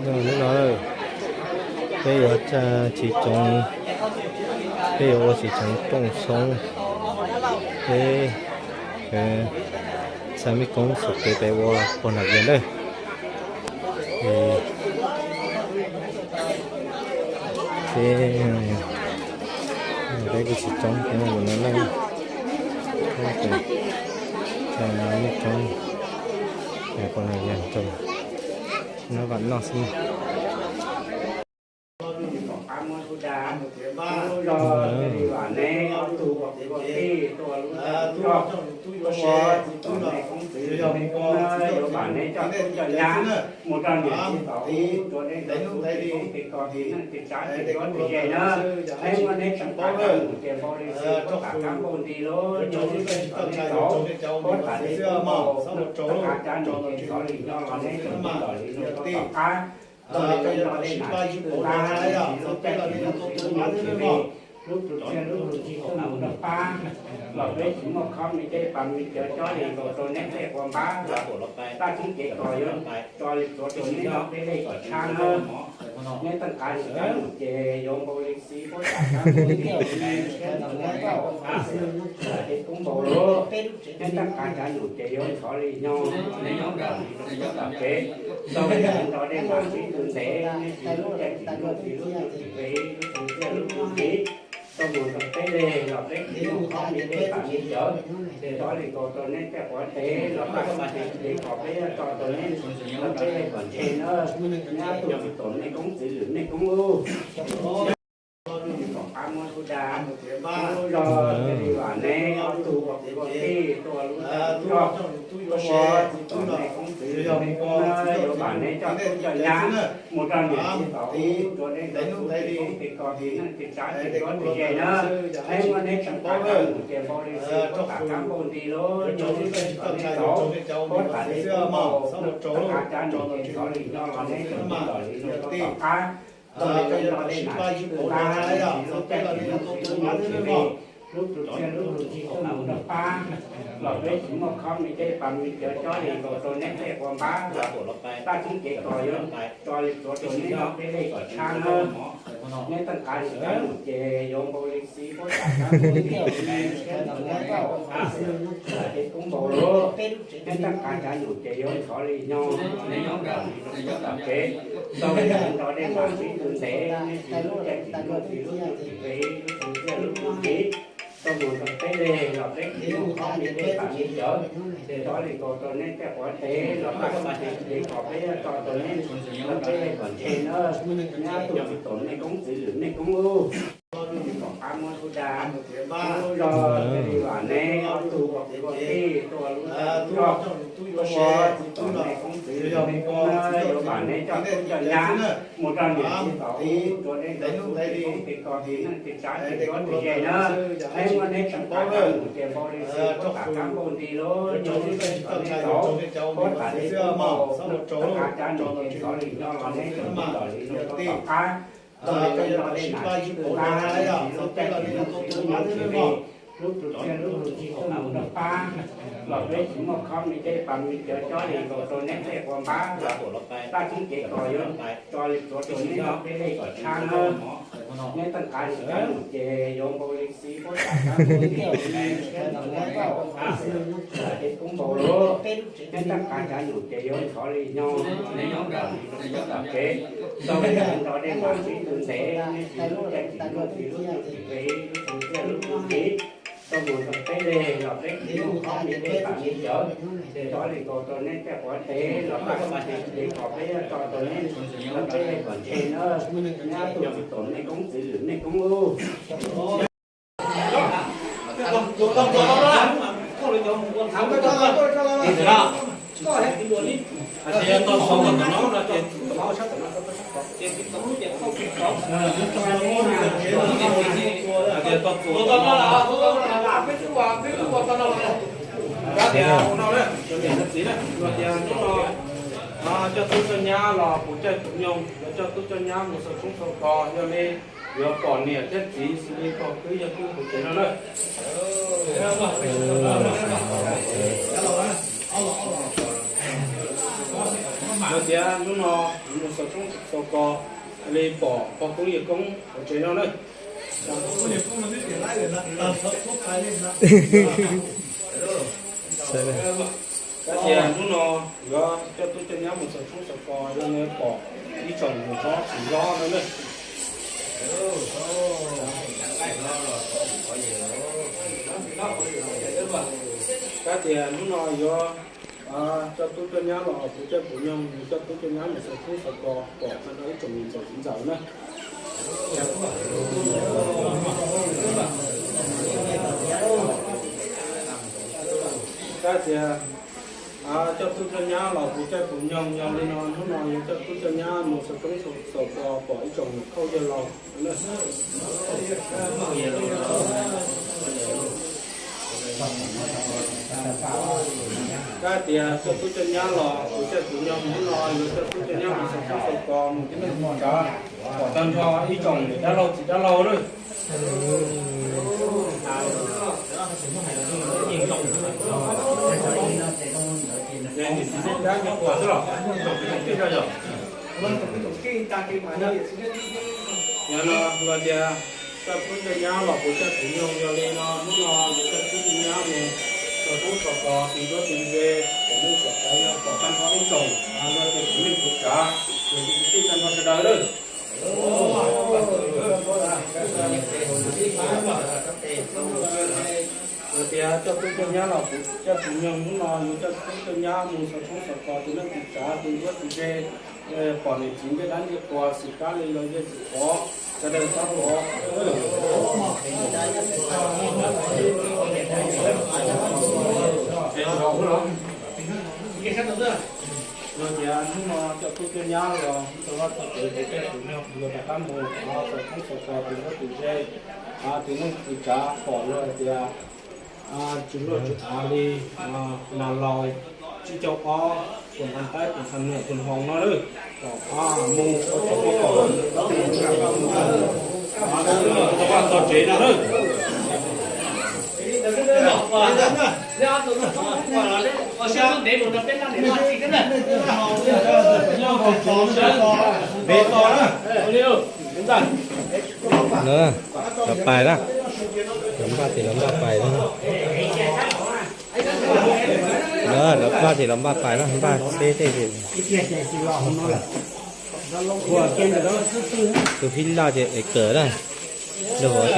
Hnub no peb yuav tsa txiv tsoov, peb yuav ua txiv tsoov rooj xoob, peb txhaj mej koob xov kev peb ua pog nam vias na. Peb, peb kuj tsis coob thiab, mus no leej, peb tsa mej koob pog nam vias rau nab vam noj xwb. Mus rau niam txiv txov tub rua dej num txiv tub txiv koob txiv neej txiv tsav txiv duab txiv ze na, peb muab neb tseem qab mus ces npau li xis puab tam qab npau nti lub nyoog lub tseem txov nej txov, puab tam li puab npau, tseem qab cov num ces txov li nyob los neb tseem npau li nub tom qab. Npau li nub nto dej nam txiv tub ntab, lub caij txiv nub txiv lub nyoog txiv li, lub tus txiaj lub tus txi tub mus rau qab, los peb tsis muaj khob me dej pas me cawv cob li nkaus rau neb tej quas npab, tab tseeb cev kos yuav tso li tuav rau neb peb dej kom tshab nawb. Neb teej qab num cov num ces yuav npau li xis puab tam qab npau nti, neb tseem npau li nub tom qab, ces koob npau lub, neb teej qab cov num ces yuav txov li nyoog, neb nyob nram li nub tom pem, tau li nto dej nam txiv tub ntev, neb txiv lub caij txiv nub txiv lub nyoog txiv li, lub tus txiaj lub tus txi, tau mus rau peb dej los peb tsis muaj khob me dej pas me cawv, ces txov li nkaus rau neb tej quas ntev los peb tsis cev kos peb yuav tso rau neb, los peb dej kom ntse nawb. Neb ob tug tsis tom mej koob txiv lwm mej koob lub. Tom qab muab tub da, tub zog, li vam neb ob tug ua kwv ua tij tuaj lub zog, tub ua tsis tom mej koob txiv lwm mej koob, yuav vam neb coj tub coj nyab mus rau niam txiv txov tub rua dej num txiv tub txiv koob txiv neej txiv tsav txiv duab txiv ze na, peb muab neb tseem qab mus ces npau li xis puab tam qab npau nti lub nyoog lub tseem txov nej txov, puab tam li puab npau, tseem qab cov num ces txov li nyob los neb tseem npau li nub tom qab. Npau li nub nto dej nam txiv tub ntab, lub caij txiv nub txiv lub nyoog txiv li, lub tus txiaj lub tus txi tub mus rau qab, los peb tsis muaj khob me dej pas me cawv cob li nkaus rau neb tej quas npab, tab tseeb cev kos yuav tso li tuav rau neb peb dej kom tshab nawb. Neb teej qab num cov num ces yuav npau li xis puab tam qab npau nti, neb tseem npau li nub tom qab, ces koob npau lub, neb teej qab cov num ces yuav txov li nyoog, neb nyob nram li nub tom pem, tau li nto dej nam txiv tub ntev, neb txiv lub caij txiv nub txiv lub nyoog txiv li, lub tus txiaj lub tus txi, tau mus rau peb dej los peb tsis muaj khob me dej pas me cawv, ces txov li nkaus rau neb tej quas ntev los peb tsis cev kos peb yuav tso rau neb, los peb dej kom ntse nawb. Neb ob tug tsis tom mej koob txiv lwm mej koob lub. Tom qab muab tub da, tub zog, li vam neb ob tug ua kwv ua tij tuaj lub zog, tub ua tsis tom mej koob txiv lwm mej koob, yuav vam neb coj tub coj nyab mus rau niam txiv txov tub rua dej num txiv tub txiv koob txiv neej txiv tsav txiv duab txiv ze na, peb muab neb tseem qab mus ces npau li xis puab tam qab npau nti lub nyoog lub tseem txov nej txov, puab tam li puab npau, tseem qab cov num ces txov li nyob los neb tseem npau li nub tom qab. Npau li nub nto dej nam txiv tub ntab, lub caij txiv nub txiv lub nyoog txiv li, lub tus txiaj lub tus txi tub mus rau qab, los peb tsis muaj khob me dej pas me cawv cob li nkaus rau neb tej quas npab, tab tseeb cev kos yuav tso li tuav rau neb peb dej kom tshab nawb. Neb teej qab num cov num ces yuav npau li xis puab tam qab npau nti, neb tseem npau li nub tom qab, ces koob npau lub, neb teej qab cov num ces yuav txov li nyoog, neb nyob nram li nub tom pem, tau li nto dej nam txiv tub ntev, neb txiv lub caij txiv nub txiv lub nyoog txiv li, lub tus txiaj lub tus txi, tau mus rau peb dej los peb tsis muaj khob me dej pas me cawv, ces txov li nkaus rau neb tej quas ntev los peb tsis cev kos peb yuav tso rau neb, los peb dej kom ntse nawb. Neb ob tug tsis tom mej koob txiv lwm mej koob lub. Coj tub coj nyab los kuv caij kuv nyoog, yuav coj tub coj nyab mus xaus tshoob xaus kos, yog li yuav pom niam thiab txiv xws li pog kwv yog kwv tus tsev no na. Yog tias hnub no kuv mus xaus tshoob xaus kos li pom pog koob yawg koob hauv tsev no na. Kav tias hnub no yuav coj tub coj nyab mus xaus tshoob xaus kos, yog pom ib tsoom niam hlob txiv hlob no na. Kav tias hnub no yuav coj tub coj nyab los puv caij puv nyoog, yuav coj tub coj nyab mus xaus tshoob xaus kos pom tag nrho ib tsoom niam txiv ntxawm na. Kav tias coj tub coj nyab los puv caij puv nyoog, yog li no hnub no yuav coj tub coj nyab mus xaus tshoob xaus kos pom ib tsoom niam khauj yawg laus. Kav tias coj tub coj nyab los puv caij puv nyoog, hnub no yuav coj tub coj nyab mus xaus tshoob xaus kos mus tib neeg tsav, pom tag nrho ib tsoom niam dab laug txiv dab laug lawm. Yog no luag tias coj tub coj nyab los puv caij puv nyoog, yog li no hnub no yuav coj tub coj nyab mus xaus tshoob xaus kos tis duab tis npe, pom neej pom tsav, yog pom tag nrho ib tsoom luag tias puv neej puv tsav, yog tus kwv tij tag nrho sawv daws lawm. Luag tias coj tub coj nyab los puv caij puv nyoog, hnub no yuav coj tub coj nyab mus xaus tshoob xaus kos tis neej tis tsav tis duab tis npe, pom niam txiv ncej dab ncej qhua xwm kab li los yog xwm kov sawv daws txhob pov. Luag tias hnub no coj tub coj nyab los txog vaj txog tsev puv caij puv nyoog, luag rov qab mus xaus tshoob xaus kos tis duab tis npe, tis neej tis tsav, pom luag tias tsis luaj tsis av li, nas laus tsib caug ob, tus nqan taib tus nqan niam tus hau no lawm, kom mus ua tau ua kom txog vaj txog tsev no lawm. Npaj tis los npaj pais na. Npaj tis los npaj pais na, npaj peb tej. Tus phib laj ces es kawm na. Lub hauv